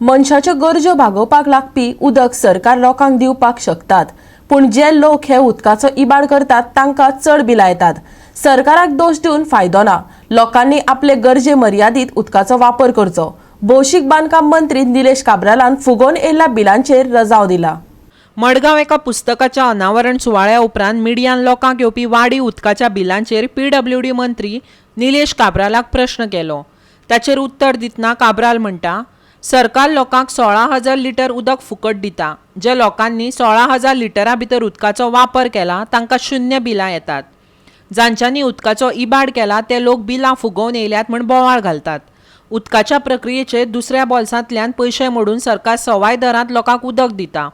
मनशाच्यो गरजो भागोवपाक लागपी उदक सरकार लोकांक दिवपाक शकतात, पूण जे लोक हे उदकाचो इबाड करतात तांकां चड बिलां येतात. सरकाराक दोश दिवन फायदो ना. लोकांनी आपले गरजे मर्यादीत उदकाचो वापर करचो. भौशीक बांदकाम मंत्री निलेश काब्रालान फुगोवन येयल्ल्या बिलांचेर रजाव दिला. मडगांव एका पुस्तकाच्या अनावरण सुवाळ्या उपरांत मिडियान लोकांक येवपी वाडीव उदकाच्या बिलांचेर पीडब्ल्यूडी मंत्री निलेश काब्रालाक प्रश्न केलो. ताचेर उत्तर दितना काब्राल म्हणटा, सरकार लोकांक 16,000 लिटर उदक फुकट दिता. जे लोकांनी 16,000 लिटरा भितर उदकाचो वापर केला तांकां शुन्य बिलां येतात. जांच्यांनी उदकाचो इबाड केला ते लोक बिलां फुगोवन येयल्यात म्हूण बोवाळ घालतात. उदकाच्या प्रक्रियेचेर दुसऱ्या बोल्सांतल्यान पयशे मोडून सरकार सवाय दरांत लोकांक उदक दिता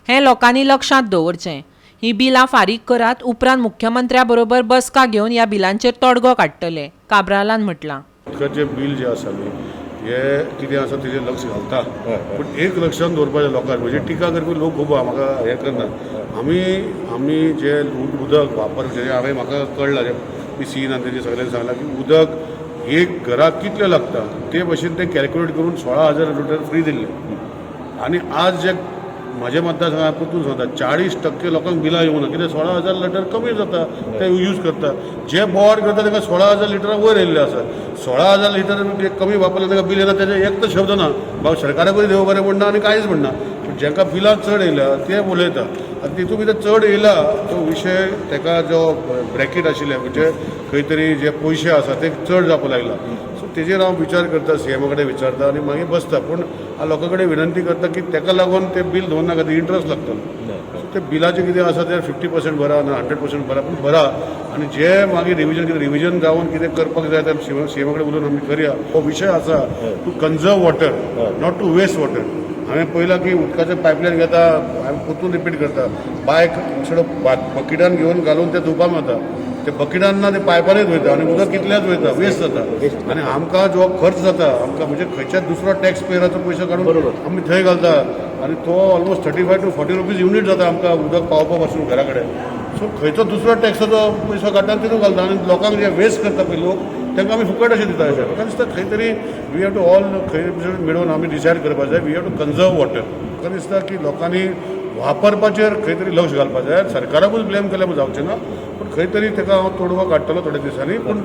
हें लोकांनी लक्षांत दवरचें. ही बिलां फारीक करात, उपरांत मुख्यमंत्र्या बरोबर बसका घेवन ह्या बिलांचेर तोडगो काडटले, काब्रालान म्हटलां. उदकाचें बील जें आसा न्ही, हें कितें आसा तेजेर लक्ष घालता, पूण एक लक्षांत दवरपाचें लोकांक, म्हणजे टिका करपी लोक खूब आहा, म्हाका हें करना. आमी आमी जे उदक वापर, जे हांवें म्हाका कळ्ळां, जे पी सीन आनी तेजे सगळ्यांनी सांगलां की उदक एक घराक कितलें लागता ते भशेन ते कॅल्क्युलेट करून 16,000 लिटर फ्री दिल्लें. आनी आज जे म्हज्या मतदारसंघात परतून सांगता, 40% लोकांक बिलां येवंक ना. कित्याक 16,000 लिटर कमी जाता ते यूज करता. जे बोवाळ करता तांकां 16,000 लिटरा वयर येयल्ले आसा. 16,000 लिटर ते कमी वापरले, तांकां बील येना. तेजें एक तर शब्द ना. बाबा, सरकाराकूय देव बरें म्हणना आनी कांयच म्हणना. पूण जांकां बिलां चड येयल्या ते उलयता. आनी तितून भितर चड येयला तो विशय ताका जो ब्रॅकेट आशिल्ले, म्हणजे खंय तरी जे पयशे आसा ते चड जावपाक लागला. सो तेजेर हांव विचार करता, सीएमा कडेन विचारता आनी मागीर बसता. पूण हांव लोकां कडेन विनंती करता की ताका लागून ते बील दवरनाका, ते इंट्रस्ट लागतलो. सो ते बिलाचें कितें आसा ते 50% भरा ना 100% भरा, पूण भरा. आनी जे मागीर रिविजन कितें रिविजन जावन कितें करपाक जाय ते सीएमा कडेन उलोवन आमी करया. हो विशय आसा to conserve water, not to waste water. हांवें पळयलां की उदकाचें पायपलायन घेता, हांवें परतून रिपीट करता, बायक इन्स्टेड ऑफ बकिटान घेवन घालून ते धुवपाक वता, ते बकिटान ना, ते पायपानूच वयता आनी उदक कितलेंच वयता, वेस्ट जाता. आनी आमकां जो खर्च जाता आमकां, म्हणजे खंयच्याच दुसरो टॅक्स पेयराचो पयशे काडून आमी थंय घालता आनी तो almost 35 to 40 rupees unit जाता आमकां उदक पावोवपा पासून घरा कडेन. सो खंयचो दुसरो टॅक्साचो पयसो काडटा आनी तितून घालता आनी लोकांक जे वेस्ट करता पळय लोक, तांकां आमी फुकट अशें दिता. अशें म्हाका दिसता खंय तरी we have to all खंय मेळून आमी डिसायड करपाक जाय, we have to conserve water. म्हाका दिसता की लोकांनी वापरपाचेर खंय तरी लक्ष घालपाक जाय. सरकाराकूच ब्लेम केल्यार जावचें ना, पूण खंय तरी ताका हांव तोडगो काडटलो थोड्या दिसांनी. पूण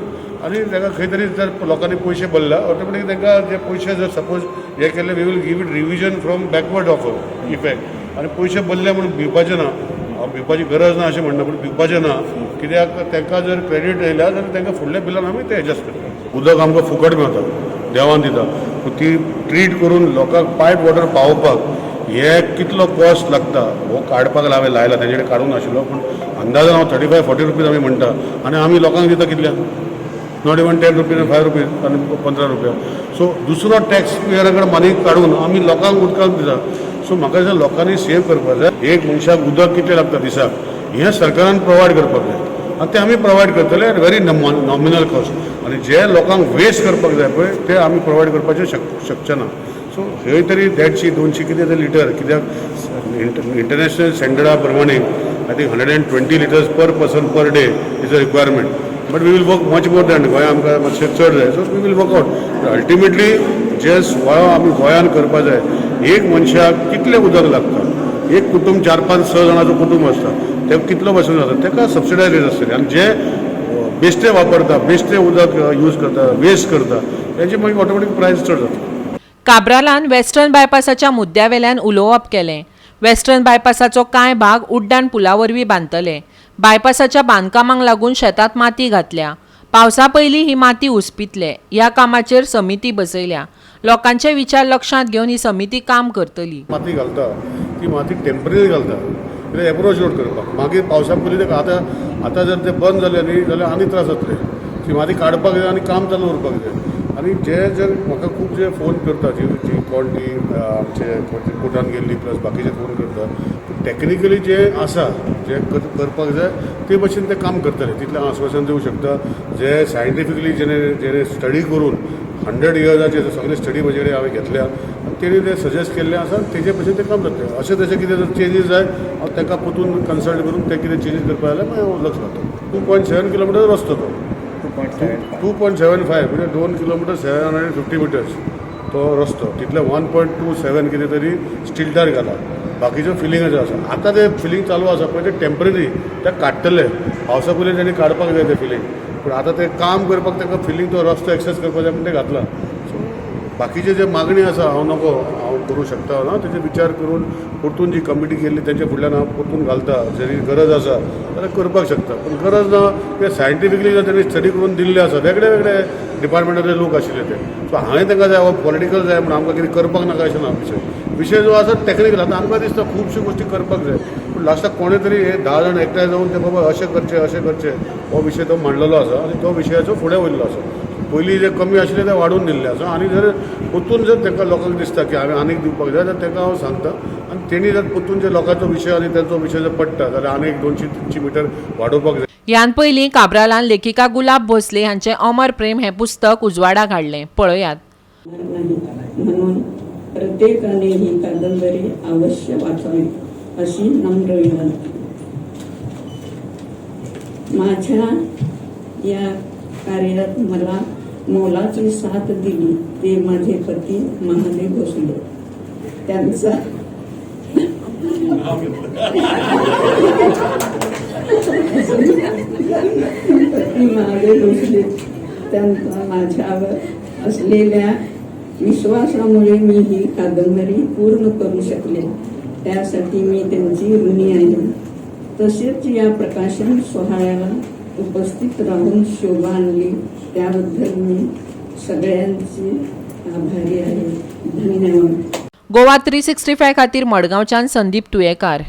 आनी ताका खंय तरी जर लोकांनी पयशे भरला, ऑटोमॅटीक तांकां जे पयशे जर सपोज हे केले, we will give it revision from backward of effect. आनी पयशे भरले म्हणून भिवपाचें ना. हांव भिवपाची गरज ना अशें म्हणना, पूण भिवपाचें ना, कित्याक तांकां जर क्रेडीट येयल्या जाल्यार तांकां फुडल्या बिलान आमी ते एडजस्ट करता. उदक आमकां फुकट मेळटा, देवान दिता, पूण ती ट्रीट करून लोकांक पायप वॉटर पावोवपाक हे कितलो कॉस्ट लागता हो काडपाक हांवें लायला. तेजे कडेन काडूंक नाशिल्लो, पूण अंदाजान हांव 35-40 रुपीज आमी म्हणटा. आनी आमी लोकांक दिता कितल्या? Not even 10 rupees, 5 rupees आनी 15 रुपया. सो दुसरो टॅक्स पेयरा कडेन मनी काडून आमी लोकांक उदकाक दिता. सो म्हाका दिसता लोकांनी सेव करपाक जाय. एक मनशाक उदक कितलें लागता दिसाक हें सरकारान प्रोवायड करपाक जाय आनी तें आमी प्रोवायड करतले एट व्हेरी नॉमिनल कॉस्ट. आनी जे लोकांक वेस्ट करपाक जाय पळय, ते आमी प्रोवायड करपाचें शकचे ना. सो खंय तरी 150 200 कितें तरी लिटर, कित्याक इंटरनॅशनल स्टँडर्डा प्रमाणे I think 120 litres per person per day is a requirement, but we will work much more than. गोंया आमकां मातशें चड जाय, so we will work out. Ultimately जे सुवाळो आमी गोंयान करपा जाय, एक मनशाक कितलें उदक लागता, एक कुटूंब चार पांच स जाणांचो कुटूंब आसता, ते कितलो बसून जाता, ताका सबसिडायज रेट आसतली. आनी जे बेश्टे वापरता, बेश्टे उदक यूज करता, वेस्ट करता, तेजी मागीर ऑटोमॅटीक प्रायस चड जाता. काब्रालान वेस्टर्न बायपासाच्या मुद्द्यावेल्यान उलोवप केलें. वेस्टर्न बायपासाचो कांय भाग उड्डाण पुला वरवीं बांदतले. बायपासाच्या बांदकामाक लागून शेतांत माती घातल्या. पावसा पयलीं ही माती उसपितले. ह्या कामाचेर समिती बसयल्या. लोकांचे विचार लक्षांत घेवन ही समिती काम करतली. माती घालता ती माती टेंपररी घालता, कित्याक एप्रोच रोड करपाक. मागीर पावसा पयलीं तेका आतां आतां जर ते बंद जाले न्ही जाल्यार आनी त्रास जातले. ती माती काडपाक जाय आनी काम चालू उरपाक जाय. आनी जे जर म्हाका खूब जे फोन करता, जी जी कोण ती आमचे कोर्टान गेल्ली प्लस बाकीचे फोन करता, टॅक्निकली जे आसा जे करपाक जाय ते भशेन ते काम करतले, तितलें हांव आस्वासन दिवंक शकता. जे सायंटिफिकली जेणे जेणे स्टडी करून 100 इयर्साचे सगळे स्टडी म्हजे कडेन हांवें घेतल्या आनी तेणी ते सजेस्ट केल्लें आसा, तेजे भशेन तें काम जातलें. अशें तशें कितें जर चेंजीस जाय, हांव तांकां परतून कन्सल्ट करून ते कितें चेंजीस करपा जाल्यार मागीर हांव लक्ष घालता. 2.7 किलोमिटर रस्तो तो. 2.75, म्हणजे 2 kilometre 750 meters. तो रस्तो तितले 1.27 कितें तरी स्टिल्टार घाला, बाकीच्यो फिलिंगाचें आसा. आतां तें फिलींग चालू आसा पळय, तें टेंपररी, तें काडटले पावसा पयलीं तेणी काडपाक जाय तें फिलींग. पूण आतां तें काम करपाक ताका फिलींग तो रस्तो एक्सेस करपाक जाय म्हूण तें घातलां. सो बाकीचे जे मागणी आसा, हांव नको हांव करूं शकता ना, तेजे विचार करून परतून जी कमिटी केल्ली तेंच्या फुडल्यान हांव परतून घालता. जरी गरज आसा जाल्यार करपाक शकता, पूण गरज ना ते सायंटिफिकली जर तेणी स्टडी करून दिल्ले आसा, वेगळे वेगळे डिपार्टमेंटाचे लोक आशिल्ले ते. सो हांवें तांकां जाय पॉलिटिकल जाय म्हूण आमकां कितें करपाक नाका अशें ना. विशय जो आसा टॅक्निकल. आतां आमकां दिसता खुबश्यो गोश्टी करपाक जाय, पूण लास्टाक कोणें तरी हे 10 जाण एकठांय जावन ते बाबा अशें करचें अशें करचें हो विशय तो मांडलेलो आसा आनी तो विशयाचो फुडें वयल्लो आसा. पयलीं जे कमी आशिल्ले ते वाडोवन दिल्ले आसा आनी जर परतून जर तांकां लोकांक दिसता की हांवें आनीक दिवपाक जाय जाल्यार तांकां हांव सांगता आनी तेणी जर परतून जे लोकांचो विशय आनी तांचो विशय जर पडटा जाल्यार आनीक 200-300 मिटर वाडोवपाक जाय. ह्यान पयलीं काब्रालान लेखिका गुलाब भोसले हांचें अमर प्रेम हें पुस्तक उजवाडाक हाडलें. पळयात. नाही, म्हणून प्रत्येकाने ही कादंबरी अवश्य वाचावी अशी नम्र विनंती. माझ्या या कार्यात मला मोलाची साथ दिली ते माझे पती महादेव भोसले. त्यांचा पती महादेव भोसले त्यांचा माझ्यावर असलेल्या विश्वासामुळे मी ही कादंबरी पूर्ण करू शकले. त्यासाठी मी त्यांची ऋणी आहे. तसेच या प्रकाशन सोहळ्याला उपस्थित राहून शोभा आणली त्याबद्दल मी सगळ्यांची आभारी आहे. धन्यवाद. गोवा 365 खातीर मडगांवच्यान संदीप तुयेकार.